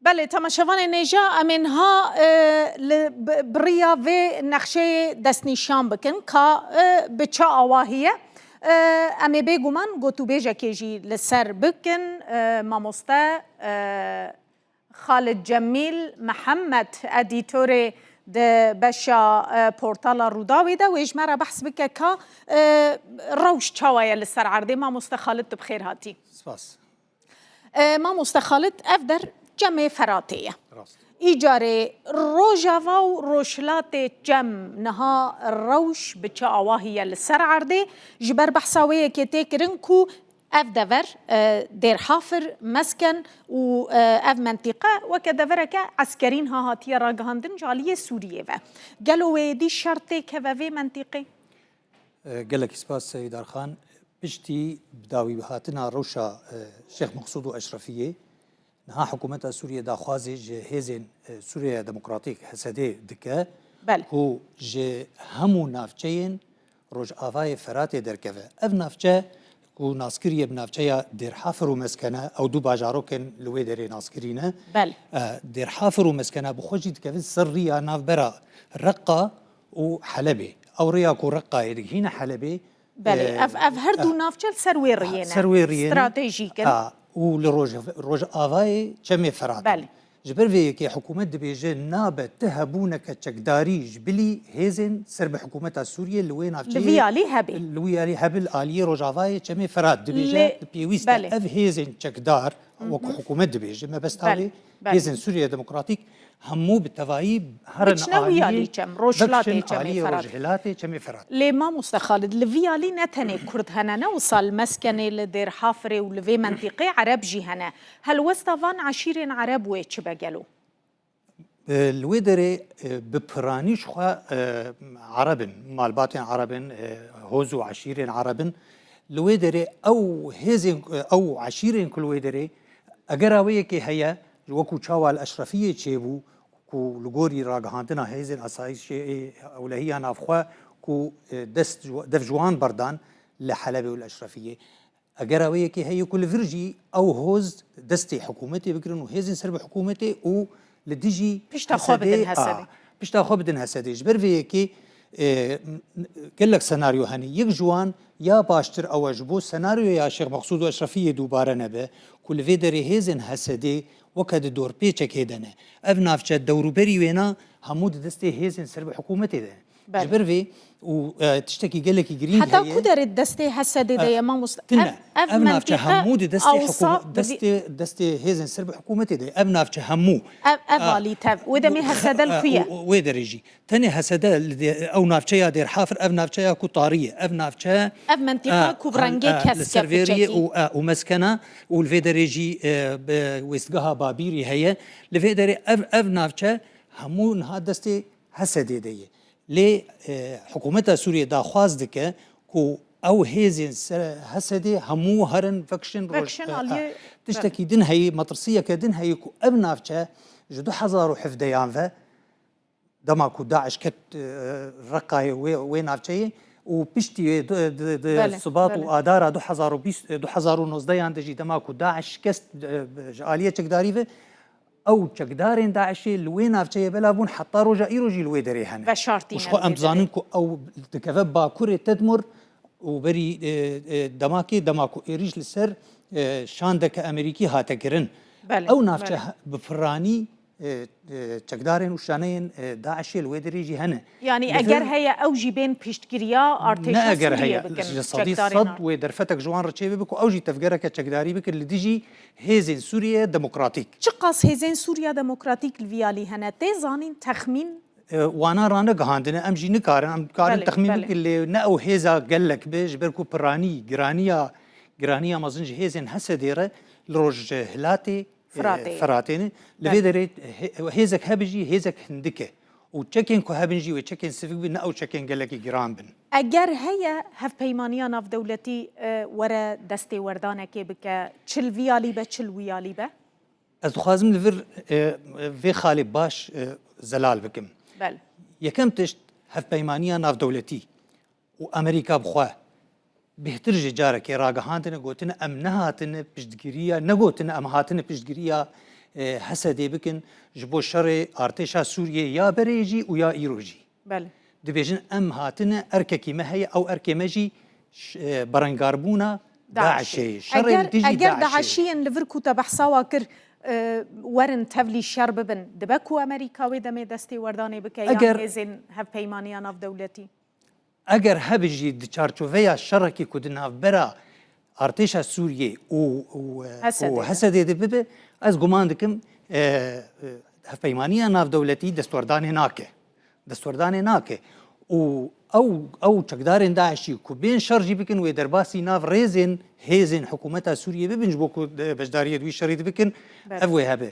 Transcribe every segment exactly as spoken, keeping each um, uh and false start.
Belê, temaşevanên hêja, em ê niha, e, li bi-, bi riya vê nexşeyê destnîşan bikin ka, e, bi çi awahî ye. E, em ê bêguman gotûbêjekê jî li ser bikin. E, mamoste, e, Xalid Cemîl Mihemed, edîtorê di beşa, e, portala Rûdawê de, wê ji me re behs bike ka, e, rewş çawa ye li ser erdê. Mamoste Xalid, tu bi xêr hatî. Spas. E, mamoste Xalid, ev der Çemê Feratê ye. Rast. Îcarê Rojava û Rojhilatê Çem niha rewş bi çi awahî ye li ser erdê? Ji ber behsa wê yekê tê kirin ku ev dever, e, Dêrhafir, Mesken û, e, ev mentîqe weke devereke eskerî niha hatiye ragihandin ji aliyê Sûriyê ve. Gelo wê êdî şer têkeve vê mentîqê? E, gelekî spas, Seyîd Arxan. Piştî bi dawî hatina rewşa, e, Şêx Meqsûd û Eşrefiyê, niha hikûmeta Sûriyê daxwazê ji hêzên, e, Sûriya Demokratîk, H S D, dike Belê. ku ji hemû navçeyên Rojavayê Feratê derkeve. Ev navçe ku nas kiriye bi navçeya Dêrhafir û Meskene, ew du bajarokên li wê derê naskirî ne. Belê. E, Dêrhafir û Meskene bi xwe jî dikevin ser riya navbera Reqa û Helebê. Ew rêya ku Reqayê digihîne Helebê, Belê, e, ev, ev her du e, navçe li ser wê riyê ne. Ser wê riyê ne. Stratejîk in. A, û li roj-, Rojavayê Çemê Ferat in. Belê. Ji ber vê yekê hikûmet dibêje nabe ti hebûneke çekdarî ji bilî hêzên ser bi hikûmeta Sûriyê li wê navçeyê Li vî alî hebe. Li wî alî hebe li aliyê Rojavayê Çemê Ferat dibêje Lê, bi pêwîst e belê. ev hêzên çekdar, Hı hı. wekî hikûmet dibêje, mebesta Belê, wê belê. hêzên Sûriya Demokratîk hemû bi tevayî herin Biçine wî aliyê, alî Çem, Rojhilatê vekişin Çemê aliyê Ferat. Rojhilatê Çemê Ferat. Lê mamoste Xalid, li vî alî ne tenê Kurd hene, ne wisa li Meskenê, li Dêrhafirê û li vê mentîqê Ereb jî hene. Helwesta van eşîrên Ereb wê çi be gelo? E, li wê derê, e, bi piranî ji xwe, e, Ereb in, malbatên Ereb in, e, hoz û eşîrên Ereb in. Li wê derê ew hêzên, ew eşîrên ku li wê derê, egera wê yekê heye, wekû çawa li Eşrefiyê çêbû, ku li gorî ragihandina hêzên asayişê ê ewlehiya navxwe ku, e, dest ji, dev ji wan berdan li Helebê û li Eşrefiyê. Egera wê yekê heye ku li vir jî ew hoz destê hikûmetê bigirin û hêzên ser bi hikûmetê û li dijî Pişta xwe H S D, bidin H S D. a, pişta xwe bidin H S D. Ji ber vê yekê, e, gelek senaryo hene. Yek ji wan ya baştir ew e, ji bo senaryoya Şêx Meqsûd û Eşrefiyê dubare nebe, ku li vê derê hêzên H S D weke di dorpêçekê de ne. Ev navçe dewrûberî wêna hemû di destê hêzên ser bi hikûmetê de ne. Belê. Ji ber vê û, e, tiştekî gelekî girîng Heta heye. ku derê destê H S D de E, ye, mamoste? tine. Ev, ev Ev navçe mentîqe hemû di destê ewsa hikû-, bi vî- destê, destê hêzên ser bi hikûmetê de ye. Ev navçe hemû. Ev, ev E, alî tev. Wê demê H S D li e, ku ye? û, û wê derê jî. Tenê H S D li dê-, ew navçeya Dêrhafir, ev navçeya ku tarî ye. Ev navçe, Ev mentîqa e, ku bi e, rengê e, kes li ser vê riyê kesekî. û, e, û meskena û li vê derê jî, e, bi wêstgeha Babîrî heye. Li vê derê ev, ev navçe hemû niha destê H S D de ye. Lê, e, hikûmeta Sûriyê daxwaz dike ku ew hêzên ser H S D hemû herin vekişin roj-, Vekişin e, aliyê, e, tiştekî din heye, metirsiyeke din heye ku ev navçe ji du hezar û hevdeyan ve, dema ku DAIŞ ket, e, Reqayê wê, wê navçeyê û piştî wê di, di, di Belê, Sibat û belê. Adara du hezar û bîst, e, du hezar û nozdeyan de jî dema ku DAIŞ şikest, e, ji aliyê çekdarî ve, ew çekdarên DAIŞê li wê navçeyê belav bûn, heta roja îro jî li wê derê hene. Veşartîne Û ji xwe li em wê zanin derê. ku ew dikeve bakurê Tedmur û berî, e, e, demakê, dema ku êrîş li ser, e, şandeke Amerîkî hate kirin. Belê, Ew navçe belê. he-, bi piranî, e, e, çekdarên û şaneyên, e, DAIŞê li wê derê jî hene. Yanî Li eger vir heye ew jî bên piştgiriya artêşa Ne eger Sûriyê heye, bikin, ji sedî çekdarên sed ar- wê derfetek ji wan re çêbibe ku ew jî tevgereke çekdarî bikin li dijî hêzên Sûriye Demokratîk. Çiqas hêzên Sûriya Demokratîk li vî alî hene, tê zanîn, texmîn? E, wana ranegihandine, em jî nikarin, em dikarin Belê, texmîn belê. bikin, lê ne ew hêza gelek be, ji ber ku piranî, giraniya, giraniya mezin ji hêzên H S D re li rojhilatê, e, Firatê. Firatê ne. Li Belê. vê derê hê-, hêzek hebe jî hêzek hindik e. Û çekên ku hebin jî wê çekên sivik bin, ne ew çekên gelekî giran bin. Eger heye hevpeymaniya navdewletî, e, were destêwerdanekê bike, çi li vî alî be, çi li wî alî be? Ez dixwazim li vir, e, vê xalê baş, e, zelal bikim. Belê. Yekem tişt, hevpeymaniya navdewletî û Amerîka bi xwe bêhtir ji carekê ragihandine, gotine, em nehatine piştgiriya, negotine, em hatine piştgiriya e, Hesedê bikin ji bo şerê artêşa Sûriyê ya berê jî û ya îro jî. Belê. Dibêjin, em hatine, erkekî me heye, ew erkê me jî ş-, e, berengarbûna DAIŞê ye. Şerê li dijî DAIŞê ye. Eger DAIŞiyên li vir ku te behsa wa kir, e, werin tevlî şer bibin, dibe ku Amerîka wê demê destê werdanê bike yan hêzên hevpeymaniya navdewletî? Eger hebe jî di çarçoveya şerekî ku di navbera artêşa Sûriyê û, û, û Hesedê de bibe, ez guman dikim, e, e, hevpeymaniya navdewletî destwerdanê nake. Destwerdanê nake. Û ew, ew çekdarên DAIŞî ku bên şer jî bikin, wê derbasî nav rêzên hêzên hikûmeta Sûriyê bibin, ji bo ku, e, beşdariyê di wî şerî de bikin, ev wê hebe.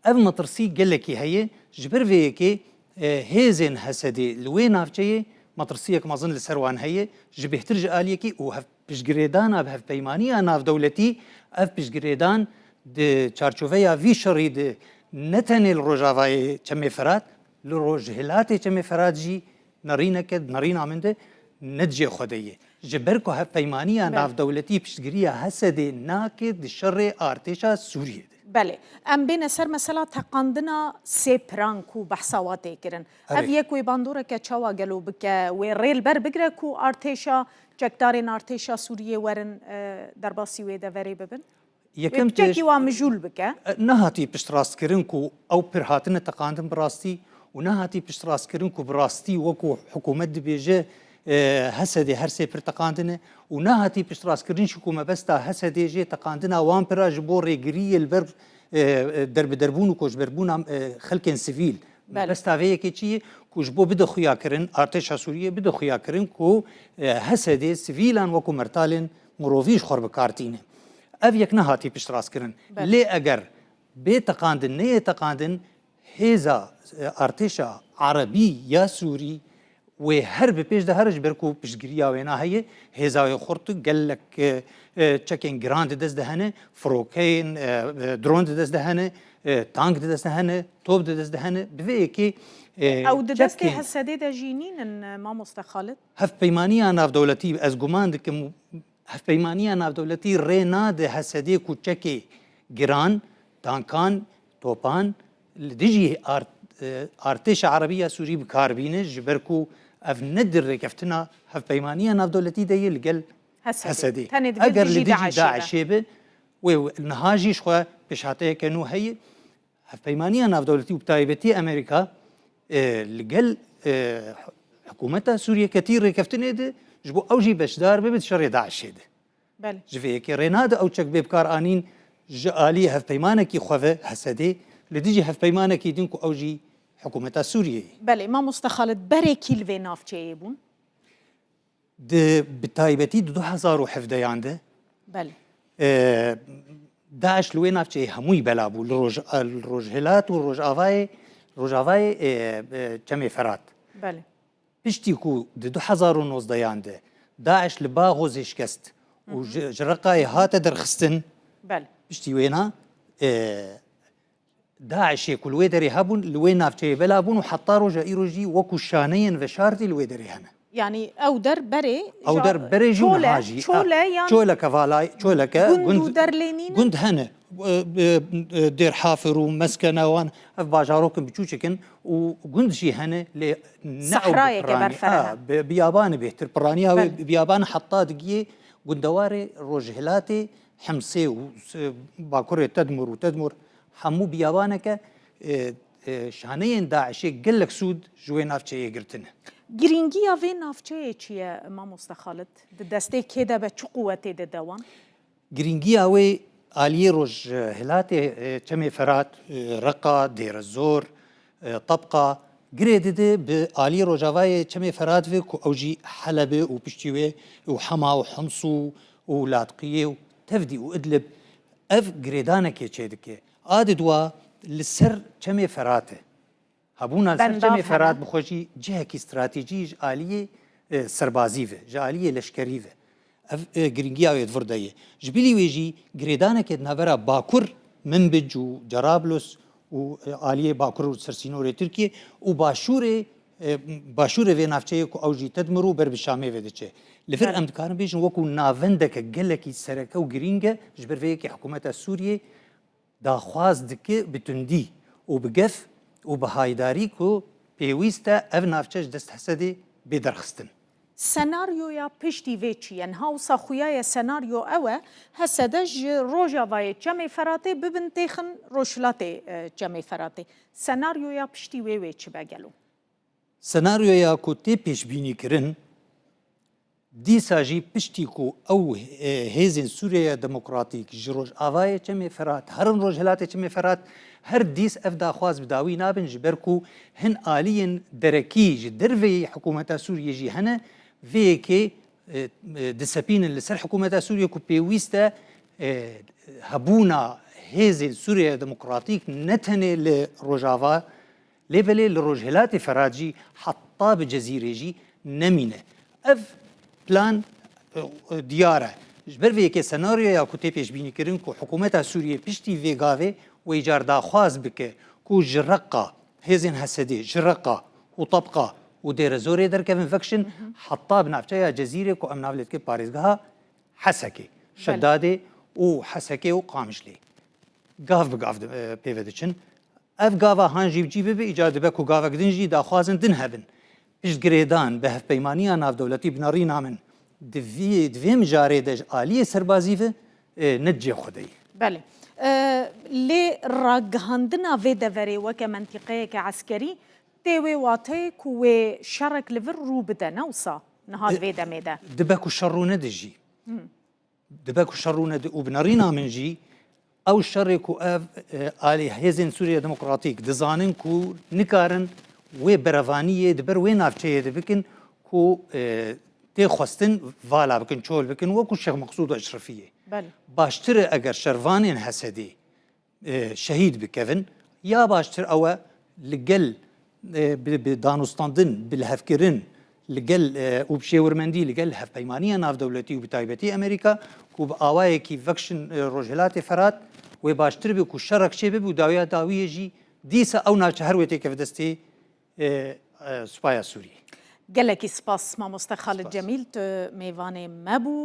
Ev metirsî gelekî heye. Ji ber vê yekê, e, hêzên Hesedê li wê navçeyê metirsiyek mezin li ser wan heye, ji bêhtir ji aliyekî û hev-, piştgirêdana bi hevpeymaniya navdewletî, ev piştgirêdan di çarçoveya vî şerî de ne tenê li rojavayê Çemê Firat, li rojhilatê Çemê Firat jî nerîneke, nerîna min de ne di cihê xwe de ye. Ji ber ku hevpeymaniya navdewletî piştgiriya Hesedê nake di şerê artêşa Sûriyê de. Belê. Em bêne ser mesela teqandina sê piran ku behsa wa tê kirin. Ev yek wê bandoreke çawa gelo bike, wê rê li ber bigire ku artêşa, çekdarên artêşa Sûriyê werin, e, derbasî wê deverê bibin? Yekem tişt, wan mijûl bike. E, nehatî piştrastkirin ku ew pir hatine teqandin bi rastî û nehatî piştrastkirin ku bi rastî wekû hikûmet dibêje, e, Hesedê her sê pir teqandine û nehatî piştrastkirin jî ku mebesta Hesedê jê teqandina wan pira ji bo rêgiriyê li ber, e, e, derbederbûn û koçberbûna, e, xelkên sivîl. Belê. Mebesta vê yekê çi ye? Ku ji bo bide xuyakirin, artêşa Sûriyê bide xuyakirin ku, e, Hesedê sivîlan wekû mertalên mirovî ji xwe re bi kar tîne. Ev yek nehatî piştrastkirin. Belê. Lê eger bê teqandin, neyê teqandin, hêza, e, artêşa erebî ya Sûrî wê her bi pêş de here, ji ber ku piştgiriya wêna heye, hêza wê xurt, gelek, e, e, çekên giran di dest de hene, firokeyên, e, e, dron di dest de hene, e, tank di dest de hene, top di dest de hene. Bi vê yekê, e, ew di destê çekên Hesedê de jî nînin, e, mamoste Xalid? Hevpeymaniya navdewletî, ez guman dikim, hevpeymaniya navdewletî rê nade Hesedê ku çekê giran, tankan, topan li dijî art-, e, artêşa Erebî ya Sûrî bi kar bîne, ji ber ku ev ne di rêkeftina hevpeymaniya navdewletî de ye li gel Hesedê. Hesedê. Tenê di gel Eger li dijî dijî DAIŞê be. DAIŞê be, wê niha jî ji xwe pêşhateyeke nû heye. Hevpeymaniya navdewletî û bi taybetî Amerîka, e, li gel, e, hikûmeta Sûriyê ketî rêkeftinê de ji bo ew jî beşdar bibe di şerê DAIŞê de. Belê. Ji vê yekê rê nade ew çek bê bikaranîn ji alî hevpeymanekî xwe ve Hesedê, li dijî hevpeymanekî din ku ew jî hikûmeta Sûriyeyê. Belê, mamoste Xalid, berê kî li vê navçeyê bûn? Di, bi taybetî di du hezar û hevdeyan de, Belê. e, DAIŞ li wê navçeyê hemûyî bela bû, li roj-, li rojhilat û rojavayê, rojavayê, e, e, Çemê Ferat. Belê. Piştî ku di du hezar û nozdeyan de DAIŞ li Baxozê şikest û ji, ji Reqayê hate derxistin, Belê. piştî wêna, e, DAIŞê ku li wê derê hebûn, li wê navçeyê bela bûn û heta roja îro jî wekû şaneyên veşartî li wê derê hene. Yanî ew der berê Ew ja der berê jî û Çole, niha jî, Çole ah, yan Çoleke valay, Çoleke gund gund, û der lê nînin? Gund hene. E, e, e, Dêr Hafir û Meskene wan, ev bajarokin biçûçik in û gund jî hene, lê ne ew Sehrayeke bi piranî, berfere ha, he. bi, biyabanê bêhtir. Piraniya wê Belê. biyabanê heta digiyê gundewarê rojhilatê Himsê û s-, bakurê Tedmur û Tedmur hemû biyabaneke, e, e, şaneyên DAIŞê gelek sûd ji wê navçeyê girtine. Girîngiya vê navçeyê çi ye, mamoste Xalid? Di destê kê de be, çi quwetê dide wan? Girîngiya wê aliyê rojhilatê, e, Çemê Ferat, e, Reqa, Dêrezor, e, Tebqa, girê dide bi aliyê rojavayê Çemê Ferat ve ku ew jî Helebê û piştî wê û Hema û Hims û, û Latqiyê û tevdî û Idlib, ev girêdanekê çêdike. A di dua li ser Çemê Ferat e. Hebûna li ser Çemê Ferat bi xwe jî cihekî stratejî ji aliyê, e, serbazî ve, ji aliyê leşkerî ve. Ev, e, girîngiya wê di vir de ye. Ji bilî wê jî girêdaneke di navbera Bakur, Minbic û Cerablos û, e, aliyê Bakur û ser sînorê Tirkiyê û Başûrê, e, Başûrê vê navçeyê ku ew jî Tedmir û ber bi Şamê ve diçe. Li vir Belê. em dikarin bêjin wekû navendeke gelekî sereke û girîng e, ji ber vê yekê hikûmeta Sûriyê daxwaz dike bi tundî û bi gef û bi haydarî ku pêwîst e ev navçe ji dest Hesedê bê derxistin. Senaryoya piştî vê çi ye? Niha wisa xuya ye senaryo ew e, Hesede ji Rojavayê Çemê Feratê bibin têxin Rojhilatê e, Çemê Feratê. Senaryoya piştî wê wê çi be gelo? Senaryoya ku tê pêşbînîkirin, dîsa jî piştî ku ew, e, hêzên Sûriyeya Demokratîk ji Rojavayê Çemê Ferat herin Rojhilatê Çemê Ferat, her dîs ev daxwaz bi dawî nabin, ji ber ku hin aliyên derekî ji derveyî hikûmeta Sûriyê jî hene, vê yekê, e, e, disepînin li ser hikûmeta Sûriyê ku pêwîst e, e, hebûna hêzên Sûriyeya Demokratîk ne tenê li Rojava, lê belê li Rojhilatê Ferat jî heta bi Cezîrê jî nemîne. Ev plan, e, e, diyar e. Ji ber vê yekê senaryoya ku tê pêşbînîkirin ku hikûmeta Sûriyê piştî vê gavê wê car daxwaz bike ku ji Reqa hêzên Hesedê, ji Reqa û Tebqa û Dêrezorê derkevin vekişin heta bi navçeya Cezîrê ku em nav lê dike parêzgeha Hesekê, Şedadê û Hesekê û Qamişlê. Gav bi gav di-, e, pê ve diçin. Ev gava han jî bi cî bibe, îcar dibe ku gavek din jî daxwazên din hebin. Piştgirêdan bi hevpeymaniya navdewletî bi nerîna min di vî, di vê mijarê de ji aliyê serbazî ve, e, ne cihê xwe de ye. Belê. E, lê ragihandina vê deverê weke mentîqeyeke eskerî tê wê wateyê ku wê şerek li vir rû bide, ne wisa? Niha di vê demê de. Dibe ku şer rûnede jî. Dibe ku şer rûnede û bi nerîna min jî ew şerê ku ev, e, alî hêzên Sûriye Demokratîk dizanin ku nikarin wê berevaniyê di ber wê navçeyê de bikin ku, e, tê xwestin vala bikin, çol bikin, wekû Şêx Meqsûd û Eşrefiyê. Belê. Baştir e eger şervanên Hesedê, e, şehîd bikevin, ya baştir ew e li gel, e, bi, bi danûstandin, bi lihevkirin, li gel, e, û bi şêwirmendî li gel Hevpeymaniya Navdewletî û bi taybetî Amerîka ku bi awayekî vekşin, e, Rojhilatê Ferat, wê baştir be ku şerek çêbibe û dawiya dawiyê jî dîsa ew navçe her wê têkeve destê, e, e, Supaya Sûriyê. Gelekî spas mamoste Xalid Cemîl, tu mêvanê me bû.